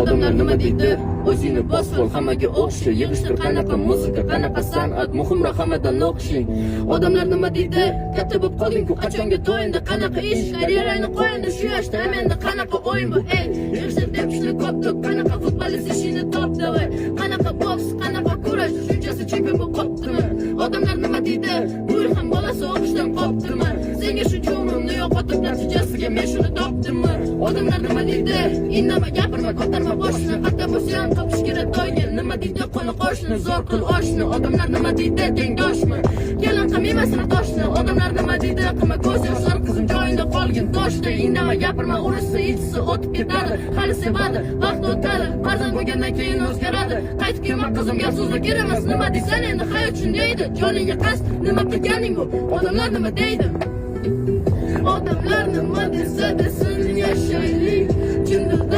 Odamlar nima deydi? O'zingni bosib ol, hammaga o'xsha. Yig'ishtir, qanaqa muzika, qanaqa san'at, muhimroq hammadan o'qishing. Odamlar nima deydi? Katta bo'lib qolding-ku, qachonga to'y endi, qanaqa ish? Karyerangni qo'y endi shu yoshda, endi qanaqa o'yin bu, ey? Yig'ishtir deb kuchli koptok, qanaqa futbolist ishingni top, давай. Qanaqa boks, qanaqa kurash, shunchasi chempion bo'lib qolibdimi? Odamlar nima deydi? Bu yil ham bolasi o'qishdan qolibdimi? Senga shuncha umrimni yo'qotib, natijasiga men shuni topdimmi? Odamlar nima deydi? Indama, gapirma, ko'tarma boshini, qayerda bo'lsa ham topish kerak toyni. Nima deydi qo'ni qo'shni, zo'r qil oshni. Odamlar nima deydi? Tengdoshmi? Kelin qilmayman toshni. Odamlar nima deydi? Qilma ko'z yoshlar, qizim, joyingda qolgin toshda. Indama, gapirma, urishsa, ichsa o'tib ketadi. Hali sevadi, vaqt o'tadi. Farzand bo'lgandan keyin o'zgaradi. Qaytib kelma, qizim, gap so'zlar kerak emas. Nima deysan endi, hayot shunday edi. Joningga qasd, nima qilganing bu? Odamlar nima deydi? Odamlar nima desa desin, yashaylik. Chin dildan.